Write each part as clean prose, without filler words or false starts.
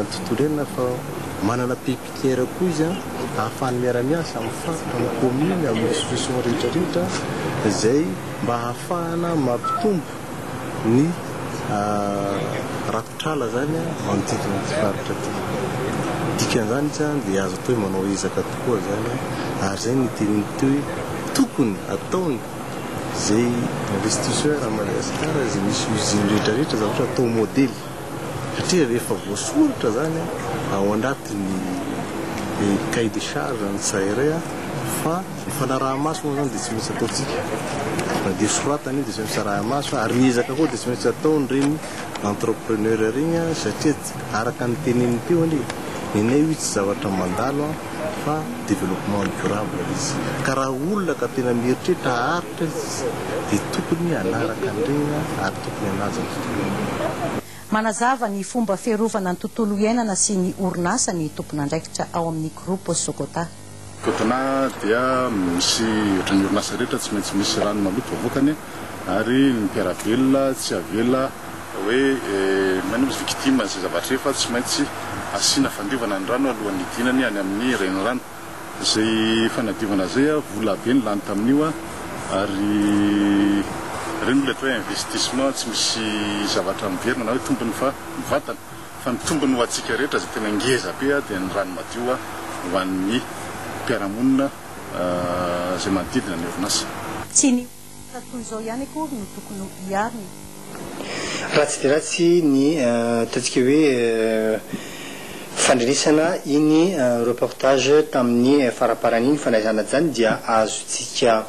ny tontolo iainana fa manana pépinière koa izy ahafahany miara-miasa amin'ny faritra, amin'ny commune, amin'ny institution rehetra rehetra izay mba ahafahana mampitombo ny rakotr'ala izany manodidina ity faritra ity. Dikan'izany izy dia azo atao hoe manao ezaka tokoa izany ary izay no niteneniko teo hoe tokony ataony izay investisseur à Madagasikara izay misy usine rehetra rehetra zavatra atao modely satria rehefa voasoratra izany ao anatin'ny cahier de charge ny tsirairay fa ny fanaraha-maso moa izany dia tsy maintsy ataontsika na dia soratana io dia tsy maintsy araha-maso ary ny ezaka koa dia tsy maintsy ataon'ireny entrepreneur ireny satria araka ny teneniny teo anie nenay io tsy zavatra mandalo fa développement durable ilay izy ka raha olona ka tena mieritreritra haharitra izy dia tokony hanaraka an'ireny ary tokony hanaja ny tontolo iainana. Manazava ny fomba fiarovana ny tontolo iainana sy ny orinasa ny tompon'andraikitra ao amin'ny Groupe Socota. Cotona dia misy ohatran'ny orinasa rehetra tsy maintsy misy rano maloto avoakany ary ny mpiara-belona tsy avela hoe maninona izy victime an'izay zavatra izay fa tsy maintsy asiana fandiovana ny rano alohan'ny hidinany any amin'ny renirano. Izay fanadiovana izay vola be ny lany tamin'io ary ireny moa ilay atao hoe investissement tsy misy zavatra miverina na hoe tombony fa mivantana. Fa ny tombony ho antsika rehetra izay tena ngeza be dia ny rano madio ho an'ny mpiara-monina izay manodidina ny orinasa. Tsy ny orinasa toy izao ihany akory no tokony hiaro ny. Ratsy dia ratsy ny ataontsika hoe fandrenesana iny reportage tamin'ny faraparany iny fa na izany na tsy izany dia azontsika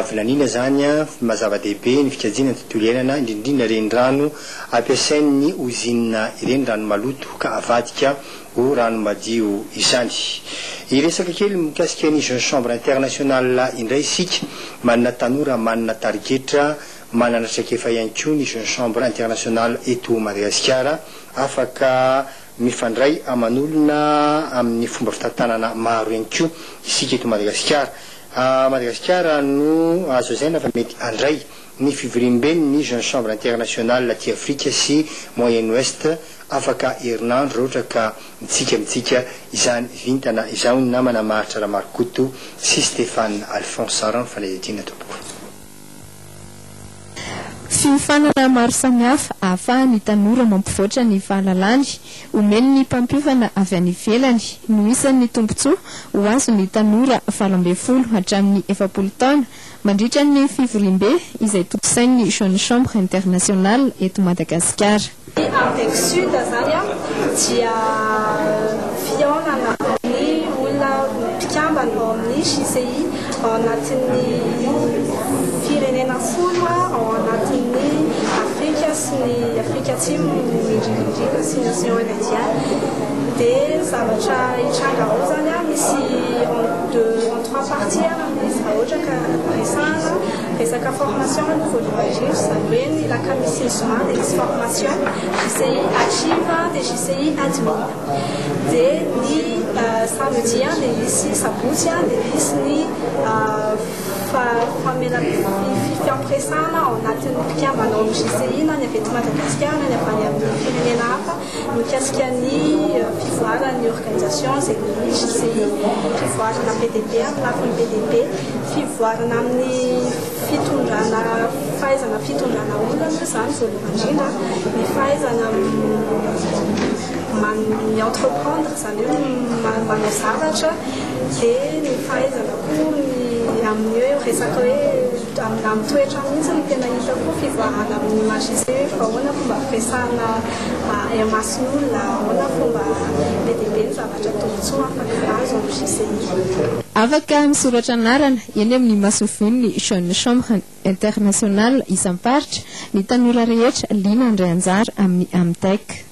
vinaniana izany maha zava-dehibe ny fikajiana ny tontolo iainana indrindrindrindra ireny rano Ampiasain'ny ozinina ireny rano maloto ka avadika ho rano madio izany. Hiresaka kely mikasika ny Jeune Chambre Internationale indray isika. Manana tanora manana tarigetra, manana traikefa ihany koa ny Jeune Chambre Internationale eto Madagasikara. Afaka mifandray aman'olona amin'ny fomba fitantanana maro ihany koa isika eto Madagasikara. Madagasikara no azo lazaina fa mety handray ny fivoriamben'ny Jeune Chambre Internationale aty Afrika sy Moyen Ouest afaka herinandro raha ohatra ka mitsika amintsika izany vintana izao ny namana Maharitra Ramarikoto sy Stéphane Alphonse Saran fanadihadiana tompoko. Fiofanana maro samihafa ahafahan'ny tanora mampivoatra ny fahalalany, omen'ny mpampiofana avy any ivelany no isan'ny tombontsoa ho azon'ny tanora 18 hatramin'ny 40 taona Mandritra ny fivoriambe izay tontosain'ny Jeune Chambre Internationale eto Madagasikara. Ny Avec Sud izany dia fihaonana amin'ny olona mpikambana ao amin'ny JCI ao anatin'ny firenena folo ao anatin'ny Afrika sy ny Afrika Atsimo indrindra indrindra sy ny Océan Indien. Dia ny zavatra hitranga ao izany misy en deux en trois parties. Izy raha ohatra ka resahana resaka formation aloha voalohany indrindra, izany hoe ny lakamisy sy ny zoma dia misy formation JCI archive dia JCI admin. Dia ny samedi dia misy sabotsy dia misy ny famela fifampiresahana ao anatin'ny mpikambana ao amin'ny JCI na ny avy eto Madagasikara na ny avy any amin'ny firenena hafa. Mikasika ny fivoaran'ny organisation izay ny JCI, fivoarana be dia be amin'ny lafiny be dia be, fivoarana amin'ny fitondrana fahaizana fitondrana olona moa izany voalohany indrindra, ny fahaizana mi-entreprendre izany hoe manao zavatra dia ny fahaizana koa ny amin'ny hoe resaka hoe amin'ny toetra mihitsy no tena hita koa fivoarana amin'ny maha JCI hoe ahoana fomba firesahana Eo imason'olona, ahoana fomba be dia be ny zavatra tombontsoa afaka azo amin'ny JCI. Afaka misoratra anarana eny amin'ny masoivohon'ny Jeune Chambre Internationale isam-paritra ny tanora rehetra liana handray anjara amin'ny Amtec.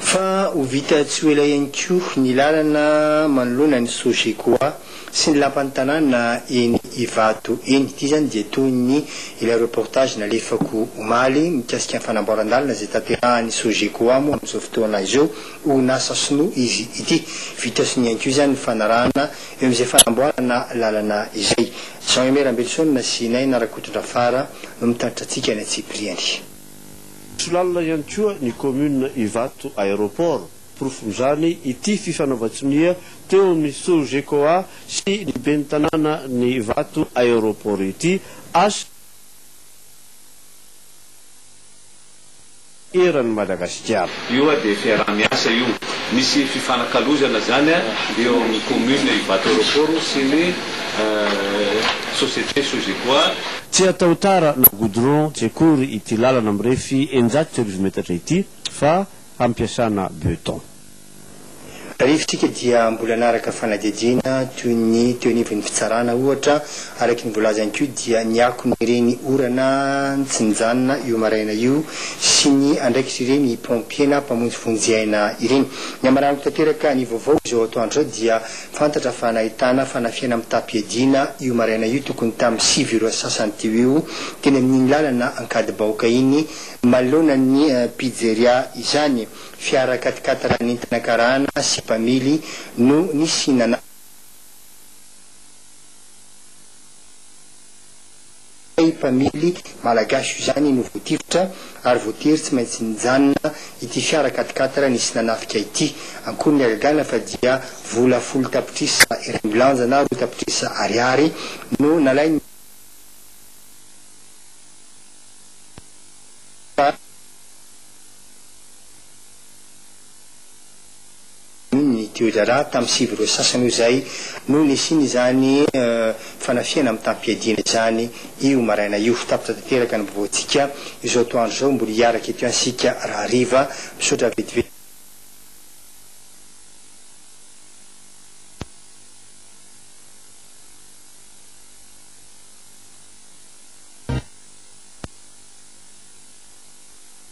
Fa ho vita tsy ho ela ihany koa ny lalana manoloana ny Sogecoa sy ny lapan'ny tanàna eny Ivato eny. Ity izany dia toy ny ilay reportage nalefako omaly mikasika ny fanamboaran-dalana izay tanterahan'ny Sogecoa moa amin'izao fotoana izao. Orinasa sinoa izy ity. Vita sonia ihany koa izany ny fanarahana eo amin'izay fanamboarana lalana izay. Jean Aimé Rambelison sy Naina Rakotondrafara no mitatitra antsika ny antsipiriany. Solalina ihany koa ny commune Ivato Aéroport. Porofon'izany ity fifanaovan-tsonia teo amin'ny Sogecoa sy ny ben'ny tanàna ny Ivato Aéroport ity. Asa eran'i Madagasikara. Io dia fiaraha-miasa io. Misy fifanakalozana izany eo amin'ny commune Ivato Aéroport sy ny société Sogecoa. Tsy atao tara na goudron tsy akory ity lalana mirefy 1600 metatra ity fa hampiasana beton. Rivotrika dia mbola nanaraka fanadihadiana toy ny teo anivon'ny fitsarana ohatra. Araka ny voalaza ihany koa dia ny akon'ireny orana tsy nijanona io maraina io sy ny andraikitr'ireny pompier na mpamonjy vonjy aina ireny. Ny hamaranako tanteraka ny vaovao izao atoandro izao dia fantatra fa nahitana fanafihana mitam-piadiana io maraina io tokony tamin'ny 9 ora sasany teo eo teny amin'iny lalana Ankadibahoaka iny manoloana ny pizzeria izany. Fiara quat-quatre nentina karana sy mpamily no nisy nanafika mpamily malagasy io izany no voatifitra ary voatery tsy maintsy nijanona ity fiara quat-quatre nisy nanafika ity. Ankory ny hagagana fa dia vola 10 tapitrisa iraimbilanja na 2 tapitrisa ariary no nalain'ny Ny toe-draharaha tamin'ny 9 ora sasany io izay no nisiany izany fanafihana mitam-piadiana izany io maraina io. Tapitra tanteraka ny vaovaontsika izao atoandro izao. Mbola hiaraka eto ihany isika rahariva. Misaotra vetivety.